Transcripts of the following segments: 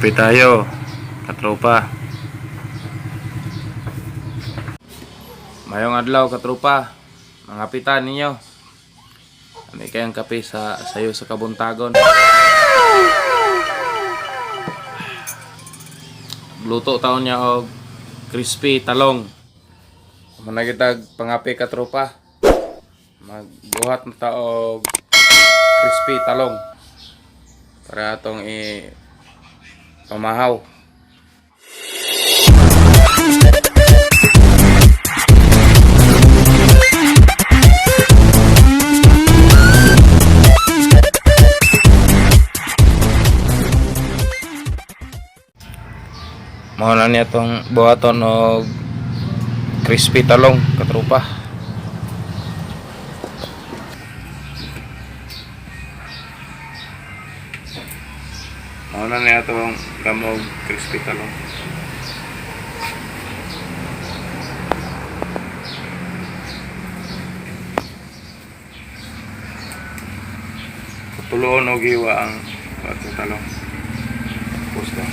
Kape tayo, katropa. Mayong adlaw, katropa. Mga pitan ninyo. Kami kayang kape sa sayo sa kabuntagon. Luto taon niya og crispy talong. Managitag pangape, katropa. Magbuhat na ta og crispy talong para atong i pamahaw. Mao na niya tong buhaton og crispy talong, katropa. Mao na niya tong gamog crispy talong. Tuloon og hiwa ang atong talong. Tapos na.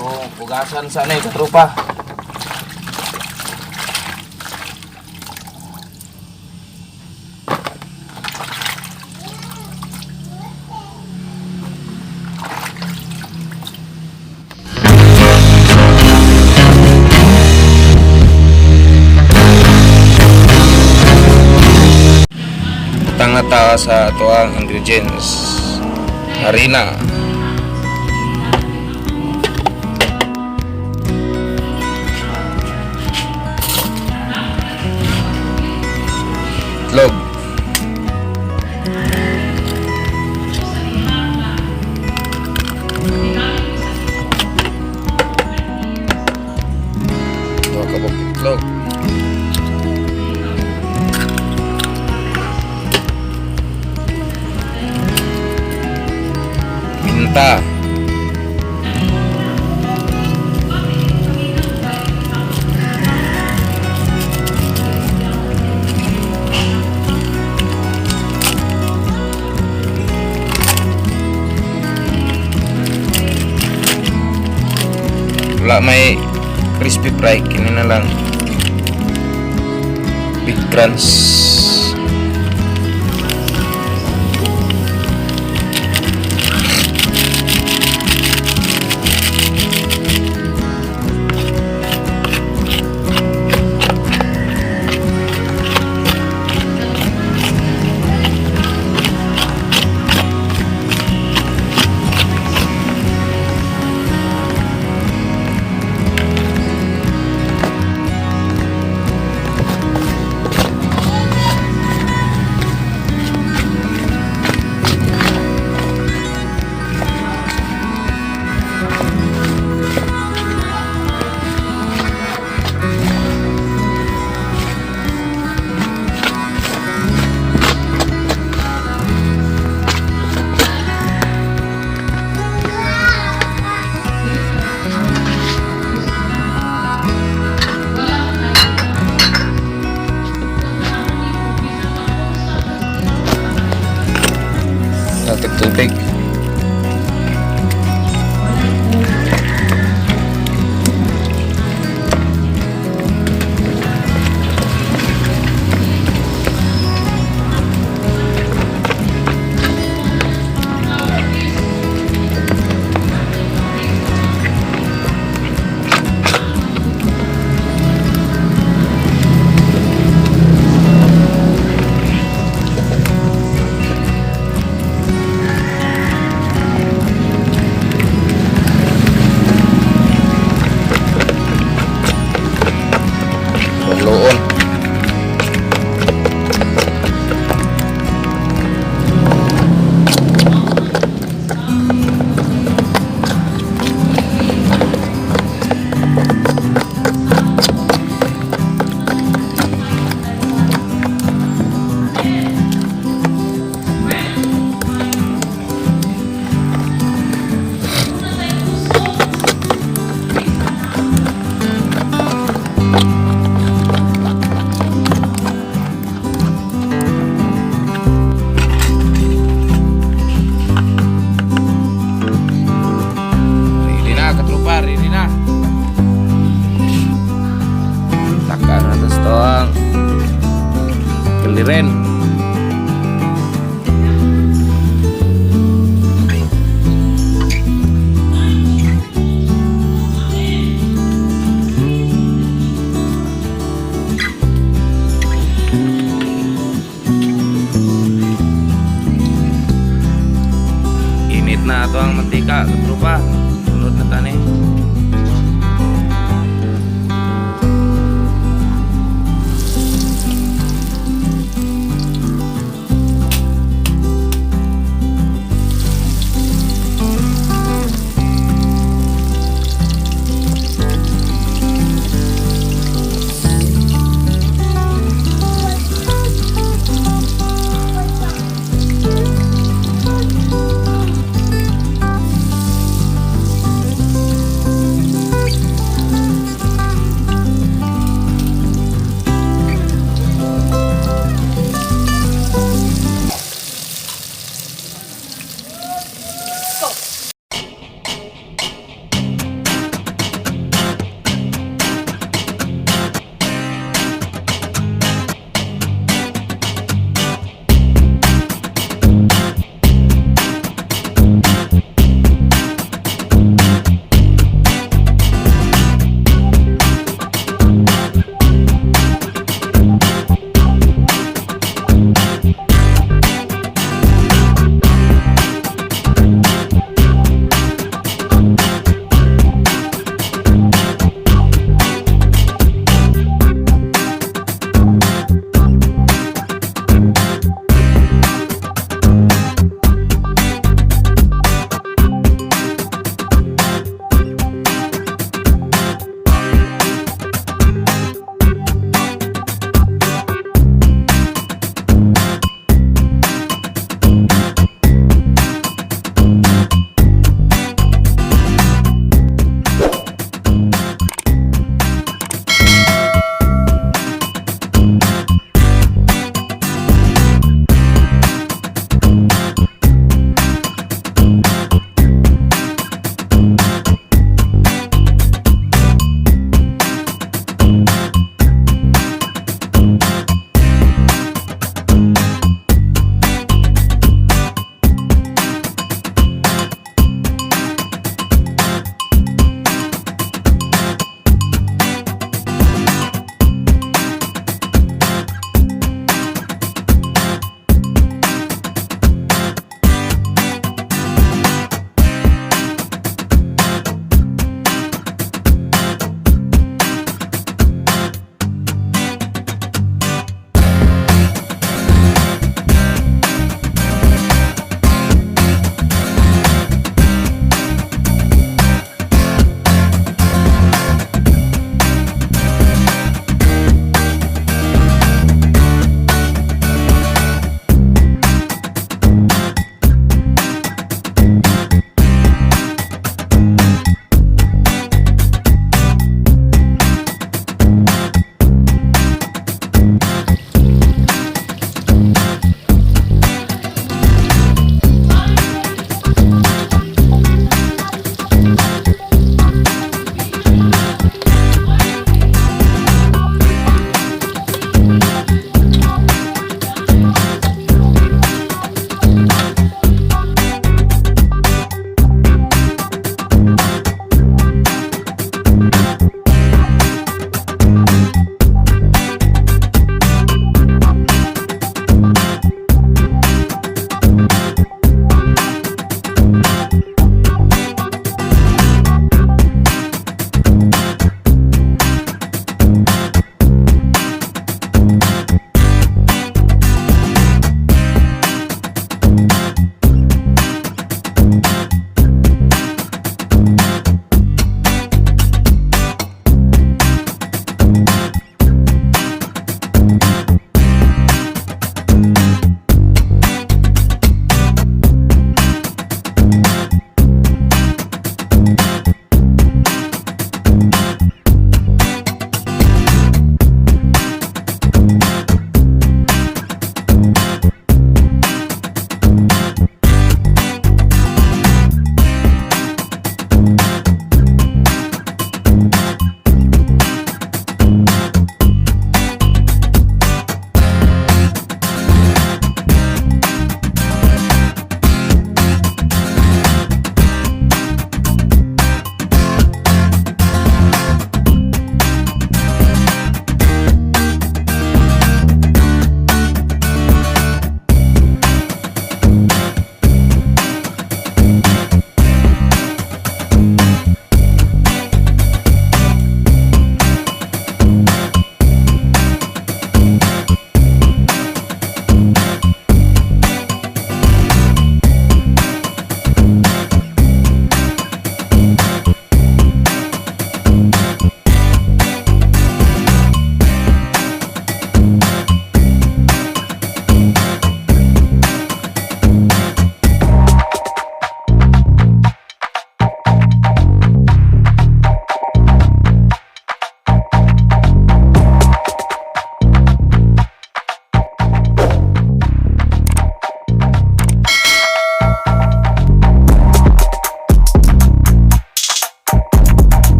Oh, pugasan sa na katropa. Butang na ta sa atoang ingredients. Harina. Itlog. Duha ka buok itlog. Minta. Wala may crispy fry, kini na lang. Big crunch. Natig tubig. Luon. Ready na, katropa, ready na. Taka na to sa ang kaliren. Init na ato ang mantika, katropa. Sunod na tani.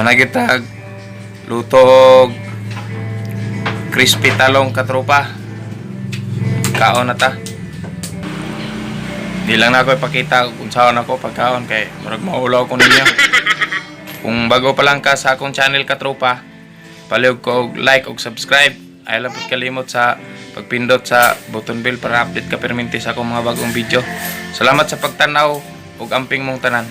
Muna kita luto og crispy talong, katropa. Kaon na ta. Di lang na ako ipakita kung saan ako pagkaon kay murag maulaw ko ninyo. Kung bago pa lang ka sa akong channel, katropa, palihog ko og like og subscribe. Ayaw lang pud kalimot sa pagpindot sa button bell para update ka perminti sa akong mga bagong video. Salamat sa pagtanaw ug amping mong tanan.